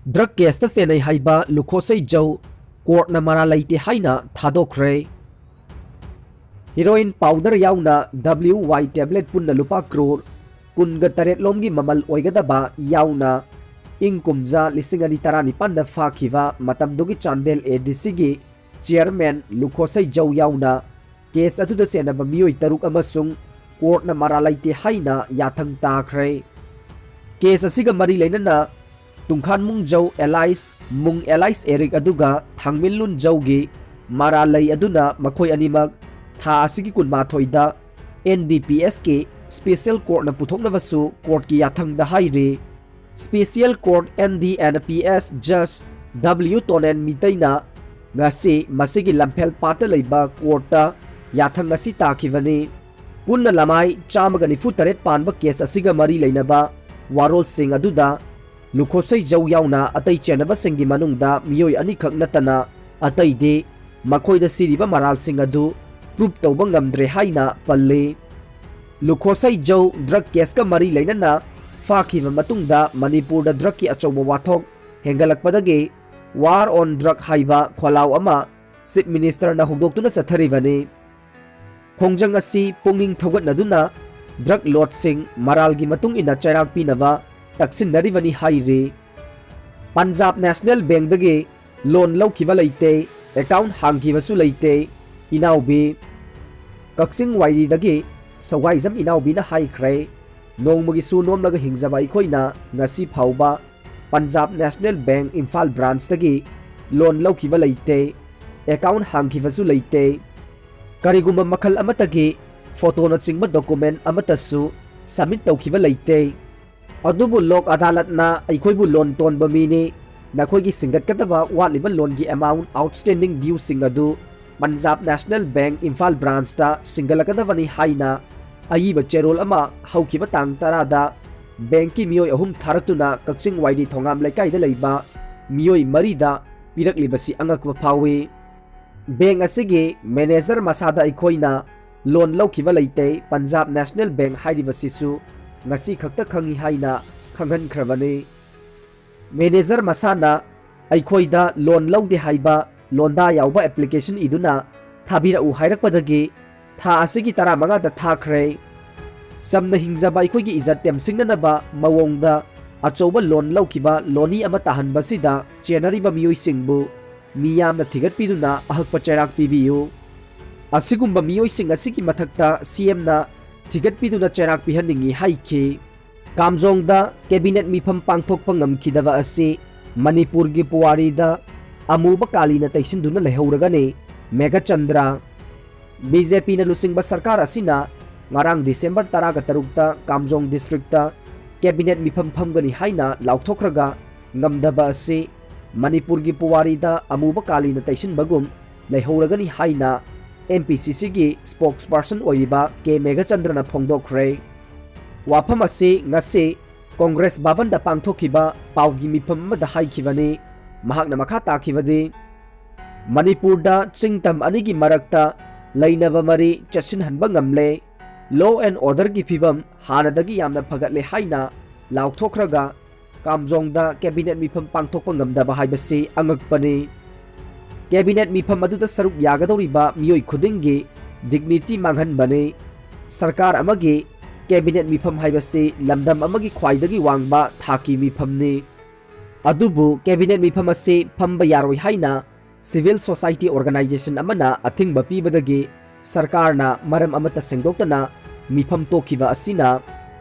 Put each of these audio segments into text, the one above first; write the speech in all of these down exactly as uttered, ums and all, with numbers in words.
Drug ꯀꯦꯁꯇ ꯆꯦꯟꯅꯩ ꯍꯥꯏꯕ ꯂꯨꯈꯣꯁꯩ ꯖꯧ ꯀꯣꯔꯠꯅ ꯃꯔꯥꯜ ꯂꯩꯇꯦ ꯍꯥꯏꯅ ꯊꯥꯗꯣꯛꯈ꯭ꯔꯦ꯫ ꯍꯤꯔꯣꯏꯟ ꯄꯥꯎꯗꯔ ꯌꯥꯎꯅ ꯗꯕ꯭ꯂꯤꯎ ꯋꯥꯏ ꯇꯦꯕ꯭ꯂꯦꯠ ꯄꯨꯟꯅ ꯂꯨꯄꯥ ꯀ꯭ꯔꯣꯔ ꯀꯨꯟꯒ ꯇꯔꯦꯠ ꯂꯣꯝꯒꯤ ꯃꯃꯜ ꯑꯣꯏꯒꯗꯕ ꯌꯥꯎꯅ ꯏꯪ ꯀꯨꯝꯖꯥ ꯂꯤꯁꯤꯡ ꯑꯅꯤ ꯇꯔꯥꯅꯤꯄꯥꯟꯗ ꯐꯥꯈꯤꯕ ꯃꯇꯝꯗꯨꯒꯤ ꯆꯥꯟꯗꯦꯜ ꯑꯦ ꯗꯤ ꯁꯤꯒꯤ ꯆꯤꯌꯔꯃꯦꯟ ꯂꯨꯈꯣꯁꯩ ꯖꯧ ꯌꯥꯎꯅ ꯀꯦꯁ ꯑꯗꯨꯗ ꯆꯦꯟꯅꯕ ꯃꯤꯑꯣꯏ ꯇꯔꯨꯛ ꯑꯃꯁꯨꯡ ꯀꯣꯔꯠꯅ ꯃꯔꯥꯜ ꯂꯩꯇꯦ ꯍꯥꯏꯅ ꯌꯥꯊꯪ ꯇꯥꯈ꯭ꯔꯦ꯫ ꯀꯦꯁ ꯑꯁꯤꯒ ꯃꯔꯤ ꯂꯩꯅꯅ ꯇꯨꯡꯈꯥꯟꯃꯨꯡ ꯖꯧ ꯑꯦꯂꯥꯏꯁ ꯃꯨꯡ ꯑꯦꯂꯥꯏꯁ ꯑꯦꯔꯤꯛ ꯑꯗꯨꯒ ꯊꯥꯡꯃꯤꯟꯂꯨꯟ ꯖꯧꯒꯤ ꯃꯔꯥꯜ ꯂꯩ ꯑꯗꯨꯅ ꯃꯈꯣꯏ ꯑꯅꯤꯃꯛ ꯊꯥ ꯑꯁꯤꯒꯤ ꯀꯨꯟꯃꯥꯊꯣꯏꯗ ꯑꯦꯟ ꯗꯤ ꯄꯤ ꯑꯦꯁꯀꯤ ꯁ꯭ꯄꯦꯁꯤꯌꯦꯜ ꯀꯣꯔꯠꯅ ꯄꯨꯊꯣꯛꯅꯕꯁꯨ ꯀꯣꯔꯠꯀꯤ ꯌꯥꯊꯪꯗ ꯍꯥꯏꯔꯤ꯫ Special court N D N P S ꯖꯁ ꯗꯕ꯭ꯂꯤꯎ ꯇꯣꯅꯦꯟ ꯃꯤꯇꯩꯅ ꯉꯁꯤ ꯃꯁꯤꯒꯤ ꯂꯝꯐꯦꯜ ꯄꯥꯠꯇ ꯂꯩꯕ ꯀꯣꯔꯠꯇ ꯌꯥꯊꯪ ꯑꯁꯤ ꯇꯥꯈꯤꯕꯅꯤ꯫ ꯄꯨꯟꯅ ꯂꯃꯥꯏ ꯆꯥꯝꯃꯒ ꯅꯤꯐꯨ ꯇꯔꯦꯠ ꯄꯥꯟꯕ ꯀꯦꯁ ꯑꯁꯤꯒ ꯃꯔꯤ ꯂꯩꯅꯕ ꯋꯥꯔꯣꯜꯁꯤꯡ ꯑꯗꯨꯗ ꯂꯨꯈꯣꯁꯩ ꯖꯧ ꯌꯥꯎꯅ ꯑꯇꯩ ꯆꯦꯟꯅꯕꯁꯤꯡꯒꯤ ꯃꯅꯨꯡꯗ ꯃꯤꯑꯣꯏ ꯑꯅꯤꯈꯛ ꯅꯠꯇꯅ ꯑꯇꯩꯗꯤ ꯃꯈꯣꯏꯗ ꯁꯤꯔꯤꯕ ꯃꯔꯥꯜꯁꯤꯡ ꯑꯗꯨ ꯄ꯭ꯔꯨꯞ ꯇꯧꯕ ꯉꯝꯗ꯭ꯔꯦ ꯍꯥꯏꯅ ꯄꯜꯂꯤ꯫ ꯂꯨꯈꯣꯁꯩ ꯖꯧ ꯗ꯭ꯔꯒ ꯀꯦꯁꯀ ꯃꯔꯤ ꯂꯩꯅꯅ ꯐꯥꯈꯤꯕ ꯃꯇꯨꯡꯗ ꯃꯅꯤꯄꯨꯔꯗ ꯗ꯭ꯔꯒꯀꯤ ꯑꯆꯧꯕ ꯋꯥꯊꯣꯛ ꯍꯦꯟꯒꯠꯂꯛꯄꯗꯒꯤ ꯋꯥꯔ ꯑꯣꯟ ꯗ꯭ꯔꯒ ꯍꯥꯏꯕ ꯈꯣꯜꯂꯥꯎ ꯑꯃ ꯆꯤꯐ ꯃꯤꯅꯤꯁꯇꯔꯅ ꯍꯧꯗꯣꯛꯇꯨꯅ ꯆꯠꯊꯔꯤꯕꯅꯤ꯫ ꯈꯣꯡꯖꯪ ꯑꯁꯤ ꯄꯨꯛꯅꯤꯡ ꯊꯧꯒꯠꯅꯗꯨꯅ ꯗ꯭ꯔꯒ ꯂꯣꯔꯗꯁꯤꯡ ꯃꯔꯥꯜꯒꯤ ꯃꯇꯨꯡ ꯏꯟꯅ ꯆꯩꯔꯥꯛ ꯄꯤꯅꯕ ꯇꯛꯁꯤꯟꯅꯔꯤꯕꯅꯤ ꯍꯥꯏꯔꯤ꯫ ꯄꯟꯖꯥꯕ ꯅꯦꯁꯅꯦꯜ ꯕꯦꯡꯗꯒꯤ ꯂꯣꯟ ꯂꯧꯈꯤꯕ ꯂꯩꯇꯦ, ꯑꯦꯀꯥꯎꯟ ꯍꯥꯡꯈꯤꯕꯁꯨ ꯂꯩꯇꯦ꯫ ꯏꯅꯥꯎꯕꯤ ꯀꯛꯆꯤꯡ ꯋꯥꯏꯔꯤꯗꯒꯤ ꯁꯧꯒꯥꯏꯖꯝ ꯏꯅꯥꯎꯕꯤꯅ ꯍꯥꯏꯈ꯭ꯔꯦ, ꯅꯣꯡꯃꯒꯤ ꯁꯨ ꯅꯣꯝꯂꯒ ꯍꯤꯡꯖꯕ ꯑꯩꯈꯣꯏꯅ ꯉꯁꯤ ꯐꯥꯎꯕ ꯄꯟꯖꯥꯕ ꯅꯦꯁꯅꯦꯜ ꯕꯦꯡ ꯏꯝꯐꯥꯜ ꯕ꯭ꯔꯥꯟꯁꯇꯒꯤ ꯂꯣꯟ ꯂꯧꯈꯤꯕ ꯂꯩꯇꯦ, ꯑꯦꯀꯥꯎꯟ ꯍꯥꯡꯈꯤꯕꯁꯨ ꯂꯩꯇꯦ꯫ ꯀꯔꯤꯒꯨꯝꯕ ꯃꯈꯜ ꯑꯃꯠꯇꯒꯤ ꯐꯣꯇꯣꯅꯆꯤꯡꯕ ꯗꯣꯀꯨꯃꯦꯟ ꯑꯃꯠꯇꯁꯨ ꯁꯕꯃꯤꯠ ꯇꯧꯈꯤꯕ ꯂꯩꯇꯦ꯫ ꯑꯗꯨꯕꯨ ꯂꯣꯛ ꯑꯗꯥꯂꯠꯅ ꯑꯩꯈꯣꯏꯕꯨ ꯂꯣꯟ ꯇꯣꯟꯕ ꯃꯤꯅꯤ, ꯅꯈꯣꯏꯒꯤ ꯁꯤꯡꯒꯠꯀꯗꯕ ꯋꯥꯠꯂꯤꯕ ꯂꯣꯟꯒꯤ ꯑꯦꯃꯥꯎꯟ ꯑꯥꯎꯠꯁ꯭ꯇꯦꯟꯗꯤꯡ ꯗ꯭ꯌꯨꯁꯤꯡ ꯑꯗꯨ ꯄꯟꯖꯥꯕ ꯅꯦꯁꯅꯦꯜ ꯕꯦꯡ ꯏꯝꯐꯥꯜ ꯕ꯭ꯔꯥꯟꯁꯇ ꯁꯤꯡꯒꯠꯂꯛꯀꯗꯕꯅꯤ ꯍꯥꯏꯅ ꯑꯏꯕ ꯆꯦꯔꯣꯜ ꯑꯃ ꯍꯧꯈꯤꯕ ꯇꯥꯡ ꯇꯔꯥꯗ ꯕꯦꯡꯀꯤ ꯃꯤꯑꯣꯏ ꯑꯍꯨꯝ ꯊꯥꯔꯛꯇꯨꯅ ꯀꯛꯆꯤꯡ ꯋꯥꯏꯔꯤ ꯊꯣꯉꯥꯝ ꯂꯩꯀꯥꯏꯗ ꯂꯩꯕ ꯃꯤꯑꯣꯏ ꯃꯔꯤꯗ ꯄꯤꯔꯛꯂꯤꯕꯁꯤ ꯑꯉꯛꯄ ꯐꯥꯎꯏ꯫ ꯕꯦꯡ ꯑꯁꯤꯒꯤ ꯃꯦꯅꯦꯖꯔ ꯃꯁꯥꯗ ꯑꯩꯈꯣꯏꯅ ꯂꯣꯟ ꯂꯧꯈꯤꯕ ꯂꯩꯇꯦ, ꯄꯟꯖꯥꯕ ꯅꯦꯁꯅꯦꯜ ꯕꯦꯡ ꯍꯥꯏꯔꯤꯕꯁꯤꯁꯨ ꯉꯁꯤ ꯈꯛꯇ ꯈꯪꯏ ꯍꯥꯏꯅ ꯈꯪꯍꯟꯈ꯭ꯔꯕꯅꯤ꯫ ꯃꯦꯅꯦꯖꯔ ꯃꯁꯥꯅ ꯑꯩꯈꯣꯏꯗ ꯂꯣꯟ ꯂꯧꯗꯦ ꯍꯥꯏꯕ ꯂꯣꯟꯗꯥ ꯌꯥꯎꯕ ꯑꯦꯄ꯭ꯂꯤꯀꯦꯁꯟ ꯏꯗꯨꯅ ꯊꯥꯕꯤꯔꯛꯎ ꯍꯥꯏꯔꯛꯄꯗꯒꯤ ꯊꯥ ꯑꯁꯤꯒꯤ ꯇꯔꯥꯃꯉꯥꯗ ꯊꯥꯈ꯭ꯔꯦ꯫ ꯆꯝꯅ ꯍꯤꯡꯖꯕ ꯑꯩꯈꯣꯏꯒꯤ ꯏꯖꯠ ꯇꯦꯝꯁꯤꯡꯅꯅꯕ ꯃꯑꯣꯡꯗ ꯑꯆꯧꯕ ꯂꯣꯟ ꯂꯧꯈꯤꯕ ꯂꯣꯅꯤ ꯑꯃ ꯇꯥꯍꯟꯕꯁꯤꯗ ꯆꯦꯟꯅꯔꯤꯕ ꯃꯤꯑꯣꯏꯁꯤꯡꯕꯨ ꯃꯤꯌꯥꯝꯅ ꯊꯤꯒꯠꯄꯤꯗꯨꯅ ꯑꯍꯛꯄ ꯆꯩꯔꯥꯛ ꯄꯤꯕꯤꯌꯨ꯫ ꯑꯁꯤꯒꯨꯝꯕ ꯃꯤꯑꯣꯏꯁꯤꯡ ꯑꯁꯤꯒꯤ ꯃꯊꯛꯇ ꯁꯤ ꯑꯦꯝꯅ ꯊꯤꯒꯠꯄꯤꯗꯨꯅ ꯆꯩꯔꯥꯛ ꯄꯤꯍꯟꯅꯤꯡꯏ ꯍꯥꯏꯈꯤ꯫ ꯀꯥꯝꯖꯣꯡꯗ ꯀꯦꯕꯤꯅꯦꯠ ꯃꯤꯐꯝ ꯄꯥꯡꯊꯣꯛꯄ ꯉꯝꯈꯤꯗꯕ ꯑꯁꯤ ꯃꯅꯤꯄꯨꯔꯒꯤ ꯄꯨꯋꯥꯔꯤꯗ ꯑꯃꯨꯕ ꯀꯥꯂꯤꯅ ꯇꯩꯁꯤꯟꯗꯨꯅ ꯂꯩꯍꯧꯔꯒꯅꯤ꯫ ꯃꯦꯘꯆꯟꯗ꯭ꯔ꯫ ꯕꯤ ꯖꯦ ꯄꯤꯅ ꯂꯨꯆꯤꯡꯕ ꯁꯔꯀꯥꯔ ꯑꯁꯤꯅ ꯉꯔꯥꯡ ꯗꯤꯁꯦꯝꯕꯔ ꯇꯔꯥꯒ ꯇꯔꯨꯛꯇ ꯀꯥꯝꯖꯣꯡ ꯗꯤꯁꯇ꯭ꯔꯤꯛꯇ ꯀꯦꯕꯤꯅꯦꯠ ꯃꯤꯐꯝ ꯐꯝꯒꯅꯤ ꯍꯥꯏꯅ ꯂꯥꯎꯊꯣꯛꯈ꯭ꯔꯒ ꯉꯝꯗꯕ ꯑꯁꯤ ꯃꯅꯤꯄꯨꯔꯒꯤ ꯄꯨꯋꯥꯔꯤꯗ ꯑꯃꯨꯕ ꯀꯥꯂꯤꯅ ꯇꯩꯁꯤꯟꯕꯒꯨꯝ ꯂꯩꯍꯧꯔꯒꯅꯤ ꯍꯥꯏꯅ ꯑꯦꯝ ꯄꯤ ꯁꯤ ꯁꯤꯒꯤ ꯁ꯭ꯄꯣꯛꯁꯄꯔꯁꯟ ꯑꯣꯏꯔꯤꯕ ꯀꯦ ꯃꯦꯘꯆꯟꯗ꯭ꯔꯅ ꯐꯣꯡꯗꯣꯛꯈ꯭ꯔꯦ꯫ ꯋꯥꯐꯝ ꯑꯁꯤ ꯉꯁꯤ ꯀꯣꯡꯒ꯭ꯔꯦꯁ ꯚꯕꯟꯗ ꯄꯥꯡꯊꯣꯛꯈꯤꯕ ꯄꯥꯎꯒꯤ ꯃꯤꯐꯝ ꯑꯃꯗ ꯍꯥꯏꯈꯤꯕꯅꯤ꯫ ꯃꯍꯥꯛꯅ ꯃꯈꯥ ꯇꯥꯈꯤꯕꯗꯤ, ꯃꯅꯤꯄꯨꯔꯗ ꯆꯤꯡ ꯇꯝ ꯑꯅꯤꯒꯤ ꯃꯔꯛꯇ ꯂꯩꯅꯕ ꯃꯔꯤ ꯆꯠꯁꯤꯟꯍꯟꯕ ꯉꯝꯂꯦ, law and orderꯒꯤ ꯐꯤꯕꯝ ꯍꯥꯟꯅꯗꯒꯤ ꯌꯥꯝꯅ ꯐꯒꯠꯂꯦ ꯍꯥꯏꯅ ꯂꯥꯎꯊꯣꯛꯈ꯭ꯔꯒ ꯀꯥꯝꯖꯣꯡꯗ ꯀꯦꯕꯤꯅꯦꯠ ꯃꯤꯐꯝ ꯄꯥꯡꯊꯣꯛꯄ ꯉꯝꯗꯕ ꯍꯥꯏꯕꯁꯤ ꯑꯉꯛꯄꯅꯤ꯫ ꯀꯦꯕꯤꯅꯦꯠ ꯃꯤꯐꯝ ꯑꯗꯨꯗ ꯁꯔꯨꯛ ꯌꯥꯒꯗꯧꯔꯤꯕ ꯃꯤꯑꯣꯏ ꯈꯨꯗꯤꯡꯒꯤ dignity ꯃꯥꯡꯍꯟꯕꯅꯤ꯫ ꯁꯔꯀꯥꯔ ꯑꯃꯒꯤ ꯀꯦꯕꯤꯅꯦꯠ ꯃꯤꯐꯝ ꯍꯥꯏꯕꯁꯤ ꯂꯝꯗꯝ ꯑꯃꯒꯤ ꯈ꯭ꯋꯥꯏꯗꯒꯤ ꯋꯥꯡꯕ ꯊꯥꯛꯀꯤ ꯃꯤꯐꯝꯅꯤ꯫ ꯑꯗꯨꯕꯨ ꯀꯦꯕꯤꯅꯦꯠ ꯃꯤꯐꯝ ꯑꯁꯤ ꯐꯝꯕ ꯌꯥꯔꯣꯏ ꯍꯥꯏꯅ civil society organization ꯑꯃꯅ ꯑꯊꯤꯡꯕ ꯄꯤꯕꯗꯒꯤ ꯁꯔꯀꯥꯔꯅ ꯃꯔꯝ ꯑꯃꯠꯇ ꯁꯦꯡꯗꯣꯛꯇꯅ ꯃꯤꯐꯝ ꯇꯣꯛꯈꯤꯕ ꯑꯁꯤꯅ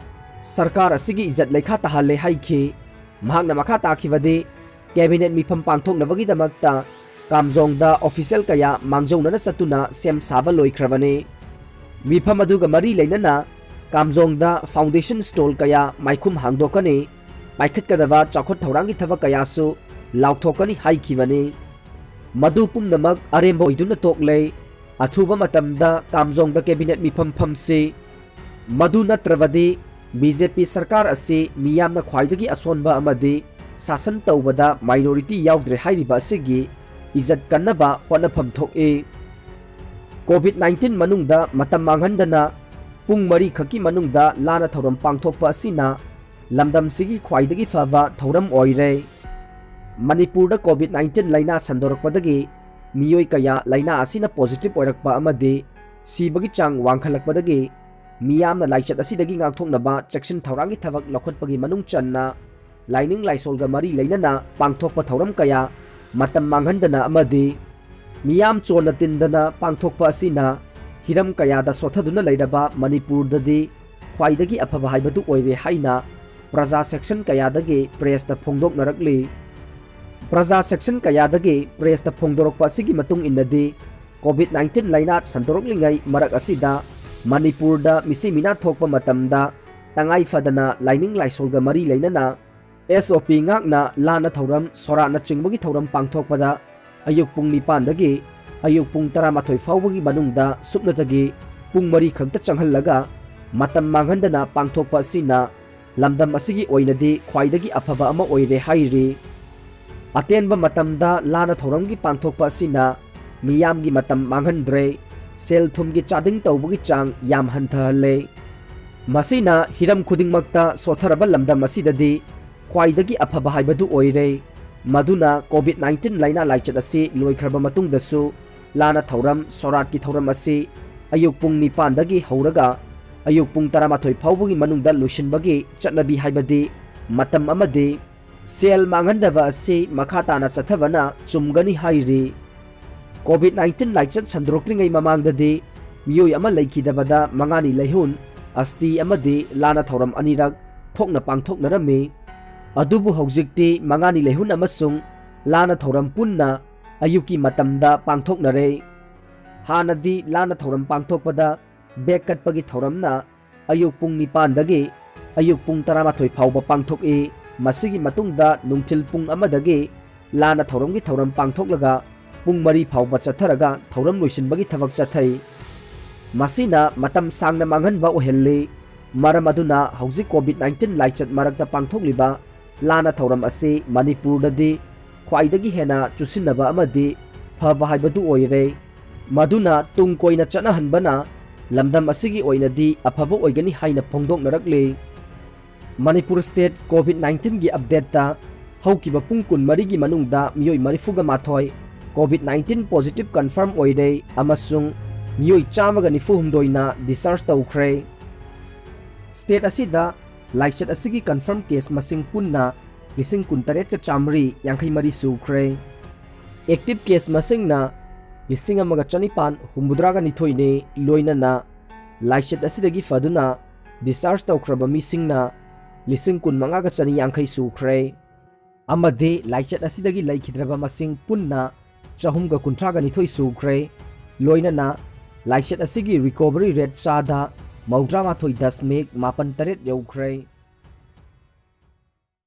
ꯁꯔꯀꯥꯔ ꯑꯁꯤꯒꯤ ꯏꯖꯠ ꯂꯩꯈꯥ ꯇꯥꯍꯜꯂꯦ ꯍꯥꯏꯈꯤ꯫ ꯃꯍꯥꯛꯅ ꯃꯈꯥ ꯇꯥꯈꯤꯕꯗꯤ, ꯀꯦꯕꯤꯅꯦꯠ ꯃꯤꯐꯝ ꯄꯥꯡꯊꯣꯛꯅꯕꯒꯤꯗꯃꯛꯇ ꯀꯥꯝꯖꯣꯡꯗ ꯑꯣꯐꯤꯁꯤꯌꯦꯜ ꯀꯌꯥ ꯃꯥꯡꯖꯧꯅꯅ ꯆꯠꯇꯨꯅ ꯁꯦꯝ ꯁꯥꯕ ꯂꯣꯏꯈ꯭ꯔꯕꯅꯤ꯫ ꯃꯤꯐꯝ ꯑꯗꯨꯒ ꯃꯔꯤ ꯂꯩꯅꯅ ꯀꯥꯝꯖꯣꯡꯗ foundation stone ꯀꯌꯥ ꯃꯥꯏꯈꯨꯝ ꯍꯥꯡꯗꯣꯛꯀꯅꯤ, ꯄꯥꯏꯈꯠꯀꯗꯕ ꯆꯥꯎꯈꯠ ꯊꯧꯔꯥꯡꯒꯤ ꯊꯕꯛ ꯀꯌꯥꯁꯨ ꯂꯥꯎꯊꯣꯛꯀꯅꯤ ꯍꯥꯏꯈꯤꯕꯅꯤ꯫ ꯃꯗꯨ ꯄꯨꯝꯅꯃꯛ ꯑꯔꯦꯝꯕ ꯑꯣꯏꯗꯨꯅ ꯇꯣꯛꯂꯦ꯫ ꯑꯊꯨꯕ ꯃꯇꯝꯗ ꯀꯥꯝꯖꯣꯡꯗ ꯀꯦꯕꯤꯅꯦꯠ ꯃꯤꯐꯝ ꯐꯝꯁꯤ꯫ ꯃꯗꯨ ꯅꯠꯇ꯭ꯔꯕꯗꯤ ꯕꯤ ꯖꯦ ꯄꯤ ꯁꯔꯀꯥꯔ ꯑꯁꯤ ꯃꯤꯌꯥꯝꯅ ꯈ꯭ꯋꯥꯏꯗꯒꯤ ꯑꯁꯣꯟꯕ ꯑꯃꯗꯤ ꯁꯥꯁꯟ ꯇꯧꯕꯗ minority ꯌꯥꯎꯗ꯭ꯔꯦ ꯍꯥꯏꯔꯤꯕ ꯑꯁꯤꯒꯤ ꯏꯖꯠ ꯀꯟꯅꯕ ꯍꯣꯠꯅꯐꯝ ꯊꯣꯛꯏ꯫ ꯀꯣꯚꯤꯗ ꯅꯥꯏꯟꯇꯤꯟ ꯃꯅꯨꯡꯗ ꯃꯇꯝ ꯃꯥꯡꯍꯟꯗꯅ ꯄꯨꯡ ꯃꯔꯤꯈꯛꯀꯤ ꯃꯅꯨꯡꯗ ꯂꯥꯟꯅ ꯊꯧꯔꯝ ꯄꯥꯡꯊꯣꯛꯄ ꯑꯁꯤꯅ ꯂꯝꯗꯝꯁꯤꯒꯤ ꯈ꯭ꯋꯥꯏꯗꯒꯤ ꯐꯕ ꯊꯧꯔꯝ ꯑꯣꯏꯔꯦ꯫ ꯃꯅꯤꯄꯨꯔꯗ COVID nineteen ꯂꯥꯏꯅꯥ ꯁꯟꯗꯣꯔꯛꯄꯗꯒꯤ ꯃꯤꯑꯣꯏ ꯀꯌꯥ ꯂꯥꯏꯅꯥ ꯑꯁꯤꯅ positive ꯑꯣꯏꯔꯛꯄ ꯑꯃꯗꯤ ꯁꯤꯕꯒꯤ ꯆꯥꯡ ꯋꯥꯡꯈꯠꯂꯛꯄꯗꯒꯤ ꯃꯤꯌꯥꯝꯅ ꯂꯥꯏꯆꯠ ꯑꯁꯤꯗꯒꯤ ꯉꯥꯛꯊꯣꯛꯅꯕ ꯆꯦꯛꯁꯤꯟ ꯊꯧꯔꯥꯡꯒꯤ ꯊꯕꯛ ꯂꯧꯈꯠꯄꯒꯤ ꯃꯅꯨꯡ ꯆꯟꯅ ꯂꯥꯏꯅꯤꯡ ꯂꯥꯏꯁꯣꯜꯒ ꯃꯔꯤ ꯂꯩꯅꯅ ꯄꯥꯡꯊꯣꯛꯄ ꯊꯧꯔꯝ ꯀꯌꯥ ꯃꯇꯝ ꯃꯥꯡꯍꯟꯗꯅ ꯑꯃꯗꯤ ꯃꯤꯌꯥꯝ ꯆꯣꯟꯅ ꯇꯤꯟꯗꯅ ꯄꯥꯡꯊꯣꯛꯄ ꯑꯁꯤꯅ ꯍꯤꯔꯝ ꯀꯌꯥꯗ ꯁꯣꯠꯊꯗꯨꯅ ꯂꯩꯔꯕ ꯃꯅꯤꯄꯨꯔꯗꯗꯤ ꯈ꯭ꯋꯥꯏꯗꯒꯤ ꯑꯐꯕ ꯍꯥꯏꯕꯗꯨ ꯑꯣꯏꯔꯦ ꯍꯥꯏꯅ ꯄ꯭ꯔꯖꯥ section ꯀꯌꯥꯗꯒꯤ pressꯇ ꯐꯣꯡꯗꯣꯛꯅꯔꯛꯂꯤ꯫ ꯄ꯭ꯔꯖꯥ section ꯀꯌꯥꯗꯒꯤ pressꯇ ꯐꯣꯡꯗꯣꯔꯛꯄ ꯑꯁꯤꯒꯤ ꯃꯇꯨꯡ ꯏꯟꯅꯗꯤ, COVID nineteen ꯂꯥꯏꯅꯥ ꯁꯟꯗꯣꯔꯛꯂꯤꯉꯩ ꯃꯔꯛ ꯑꯁꯤꯗ ꯃꯅꯤꯄꯨꯔꯗ ꯃꯤꯁꯤ ꯃꯤꯅꯥ ꯊꯣꯛꯄ ꯃꯇꯝꯗ ꯇꯉꯥꯏ ꯐꯗꯅ ꯂꯥꯏꯅꯤꯡ ꯂꯥꯏꯁꯣꯜꯒ ꯃꯔꯤ ꯂꯩꯅꯅ SOP ꯉꯥꯛꯅ ꯂꯥꯟꯅ ꯊꯧꯔꯝ, ꯁꯣꯔꯥꯠꯅꯆꯤꯡꯕꯒꯤ ꯊꯧꯔꯝ ꯄꯥꯡꯊꯣꯛꯄꯗ ꯑꯌꯨꯛ ꯄꯨꯡ ꯅꯤꯄꯥꯟꯗꯒꯤ ꯑꯌꯨꯛ ꯄꯨꯡ ꯇꯔꯥꯃꯥꯊꯣꯏ ꯐꯥꯎꯕꯒꯤ ꯃꯅꯨꯡꯗ ꯁꯨꯞꯅꯇꯒꯤ ꯄꯨꯡ ꯃꯔꯤ ꯈꯛꯇ ꯆꯪꯍꯜꯂꯒ ꯃꯇꯝ ꯃꯥꯡꯍꯟꯗꯅ ꯄꯥꯡꯊꯣꯛꯄ ꯑꯁꯤꯅ ꯂꯝꯗꯝ ꯑꯁꯤꯒꯤ ꯑꯣꯏꯅꯗꯤ ꯈ꯭ꯋꯥꯏꯗꯒꯤ ꯑꯐꯕ ꯑꯃ ꯑꯣꯏꯔꯦ ꯍꯥꯏꯔꯤ꯫ ꯑꯇꯦꯟꯕ ꯃꯇꯝꯗ ꯂꯥꯟꯅ ꯊꯧꯔꯝꯒꯤ ꯄꯥꯡꯊꯣꯛꯄ ꯑꯁꯤꯅ ꯃꯤꯌꯥꯝꯒꯤ ꯃꯇꯝ ꯃꯥꯡꯍꯟꯗ꯭ꯔꯦ, ꯁꯦꯜ ꯊꯨꯝꯒꯤ ꯆꯥꯗꯤꯡ ꯇꯧꯕꯒꯤ ꯆꯥꯡ ꯌꯥꯝ ꯍꯟꯊꯍꯜꯂꯦ꯫ ꯃꯁꯤꯅ ꯍꯤꯔꯝ ꯈꯨꯗꯤꯡꯃꯛꯇ ꯁꯣꯠꯊꯔꯕ ꯂꯝꯗꯝ ꯑꯁꯤꯗꯗꯤ ꯈ꯭ꯋꯥꯏꯗꯒꯤ ꯑꯐꯕ ꯍꯥꯏꯕꯗꯨ ꯑꯣꯏꯔꯦ꯫ ꯃꯗꯨꯅ COVID nineteen ꯂꯥꯏꯅꯥ ꯂꯥꯏꯆꯠ ꯑꯁꯤ ꯂꯣꯏꯈ꯭ꯔꯕ ꯃꯇꯨꯡꯗꯁꯨ ꯂꯥꯟꯅ ꯊꯧꯔꯝ, ꯁꯣꯔꯥꯠꯀꯤ ꯊꯧꯔꯝ ꯑꯁꯤ ꯑꯌꯨꯛ ꯄꯨꯡ ꯅꯤꯄꯥꯟꯗꯒꯤ ꯍꯧꯔꯒ ꯑꯌꯨꯛ ꯄꯨꯡ ꯇꯔꯥꯃꯥꯊꯣꯏ ꯐꯥꯎꯕꯒꯤ ꯃꯅꯨꯡꯗ ꯂꯣꯏꯁꯤꯟꯕꯒꯤ ꯆꯠꯅꯕꯤ ꯍꯥꯏꯕꯗꯤ ꯃꯇꯝ ꯑꯃꯗꯤ ꯁꯦꯜ ꯃꯥꯡꯍꯟꯗꯕ ꯑꯁꯤ ꯃꯈꯥ ꯇꯥꯅ ꯆꯠꯊꯕꯅ ꯆꯨꯝꯒꯅꯤ ꯍꯥꯏꯔꯤ꯫ COVID nineteen ꯂꯥꯏꯆꯠ ꯁꯟꯗꯣꯔꯛꯇ꯭ꯔꯤꯉꯩ ꯃꯃꯥꯡꯗꯗꯤ ꯃꯤꯑꯣꯏ ꯑꯃ ꯂꯩꯈꯤꯗꯕꯗ ꯃꯉꯥꯅꯤ ꯂꯩꯍꯨꯟ, ꯑꯁꯇꯤ ꯑꯃꯗꯤ ꯂꯥꯟꯅ ꯊꯧꯔꯝ ꯑꯅꯤꯔꯛ ꯊꯣꯛꯅ ꯄꯥꯡꯊꯣꯛꯅꯔꯝꯃꯤ꯫ ꯑꯗꯨꯕꯨ ꯍꯧꯖꯤꯛꯇꯤ ꯃꯉꯥꯅꯤ ꯂꯩꯍꯨꯟ ꯑꯃꯁꯨꯡ ꯂꯥꯟꯅ ꯊꯧꯔꯝ ꯄꯨꯟꯅ ꯑꯌꯨꯛꯀꯤ ꯃꯇꯝꯗ ꯄꯥꯡꯊꯣꯛꯅꯔꯦ꯫ ꯍꯥꯟꯅꯗꯤ ꯂꯥꯟꯅ ꯊꯧꯔꯝ ꯄꯥꯡꯊꯣꯛꯄꯗ bag ꯀꯠꯄꯒꯤ ꯊꯧꯔꯝꯅ ꯑꯌꯨꯛ ꯄꯨꯡ ꯅꯤꯄꯥꯟꯗꯒꯤ ꯑꯌꯨꯛ ꯄꯨꯡ ꯇꯔꯥꯃꯥꯊꯣꯏ ꯐꯥꯎꯕ ꯄꯥꯡꯊꯣꯛꯏ꯫ ꯃꯁꯤꯒꯤ ꯃꯇꯨꯡꯗ ꯅꯨꯡꯊꯤꯜ ꯄꯨꯡ ꯑꯃꯗꯒꯤ ꯂꯥꯟꯅ ꯊꯧꯔꯝꯒꯤ ꯊꯧꯔꯝ ꯄꯥꯡꯊꯣꯛꯂꯒ ꯄꯨꯡ ꯃꯔꯤ ꯐꯥꯎꯕ ꯆꯠꯊꯔꯒ ꯊꯧꯔꯝ ꯂꯣꯏꯁꯤꯟꯕꯒꯤ ꯊꯕꯛ ꯆꯠꯊꯩ꯫ ꯃꯁꯤꯅ ꯃꯇꯝ ꯁꯥꯡꯅ ꯃꯥꯡꯍꯟꯕ ꯑꯣꯏꯍꯜꯂꯤ꯫ ꯃꯔꯝ ꯑꯗꯨꯅ ꯍꯧꯖꯤꯛ COVID nineteen ꯂꯥꯏꯆꯠ ꯃꯔꯛꯇ ꯄꯥꯡꯊꯣꯛꯂꯤꯕ ꯂꯥꯟꯅ ꯊꯧꯔꯝ ꯑꯁꯤ ꯃꯅꯤꯄꯨꯔꯗꯗꯤ ꯈ꯭ꯋꯥꯏꯗꯒꯤ ꯍꯦꯟꯅ ꯆꯨꯁꯤꯟꯅꯕ ꯑꯃꯗꯤ ꯐꯕ ꯍꯥꯏꯕꯗꯨ ꯑꯣꯏꯔꯦ꯫ ꯃꯗꯨꯅ ꯇꯨꯡ ꯀꯣꯏꯅ ꯆꯠꯅꯍꯟꯕꯅ ꯂꯝꯗꯝ ꯑꯁꯤꯒꯤ ꯑꯣꯏꯅꯗꯤ ꯑꯐꯕ ꯑꯣꯏꯒꯅꯤ ꯍꯥꯏꯅ ꯐꯣꯡꯗꯣꯛꯅꯔꯛꯂꯤ꯫ ꯃꯅꯤꯄꯨꯔ state COVID nineteenꯒꯤ updateꯇ ꯍꯧꯈꯤꯕ ꯄꯨꯡ ꯀꯨꯟꯃꯔꯤꯒꯤ ꯃꯅꯨꯡꯗ ꯃꯤꯑꯣꯏ ꯃꯔꯤꯐꯨꯒ ꯃꯥꯊꯣꯏ COVID nineteen positive confirm ꯑꯣꯏꯔꯦ ꯑꯃꯁꯨꯡ ꯃꯤꯑꯣꯏ ꯆꯥꯝꯃꯒ ꯅꯤꯐꯨ ꯍꯨꯝꯗꯣꯏꯅ discharge ꯇꯧꯈ꯭ꯔꯦ꯫ State ꯑꯁꯤꯗ ꯂꯥꯏꯆꯠ ꯑꯁꯤꯒꯤ confirm case ꯃꯁꯤꯡ ꯄꯨꯟꯅ ꯂꯤꯁꯤꯡ ꯀꯨꯟꯇꯔꯦꯠꯀ ꯆꯥꯃꯔꯤ ꯌꯥꯡꯈꯩ ꯃꯔꯤ ꯁꯨꯈ꯭ꯔꯦ꯫ Active case ꯃꯁꯤꯡꯅ ꯂꯤꯁꯤꯡ ꯑꯃꯒ ꯆꯅꯤꯄꯥꯟ ꯍꯨꯝꯐꯨꯇꯔꯥꯒ ꯅꯤꯊꯣꯏꯅꯤ, ꯂꯣꯏꯅꯅ ꯂꯥꯏꯆꯠ ꯑꯁꯤꯗꯒꯤ ꯐꯗꯨꯅ discharge ꯇꯧꯈ꯭ꯔꯕ ꯃꯤꯁꯤꯡꯅ ꯂꯤꯁꯤꯡ ꯀꯨꯟꯃꯉꯥꯒ ꯆꯅꯤ ꯌꯥꯡꯈꯩ ꯁꯨꯈ꯭ꯔꯦ꯫ ꯑꯃꯗꯤ ꯂꯥꯏꯆꯠ ꯑꯁꯤꯗꯒꯤ ꯂꯩꯈꯤꯗ꯭ꯔꯕ ꯃꯁꯤꯡ ꯄꯨꯟꯅ ꯆꯍꯨꯝꯒ ꯀꯨꯟꯊ꯭ꯔꯥꯒ ꯅꯤꯊꯣꯏ ꯁꯨꯈ꯭ꯔꯦ꯫ ꯂꯣꯏꯅꯅ ꯂꯥꯏꯆꯠ ꯑꯁꯤꯒꯤ recovery rate ꯆꯥꯗ ꯃꯧꯗ꯭ꯔꯥ ꯃꯥꯊꯣꯏ ꯗꯁꯃꯤꯛ ꯃꯥꯄꯟ ꯇꯔꯦꯠ ꯌꯧꯈ꯭ꯔꯦ꯫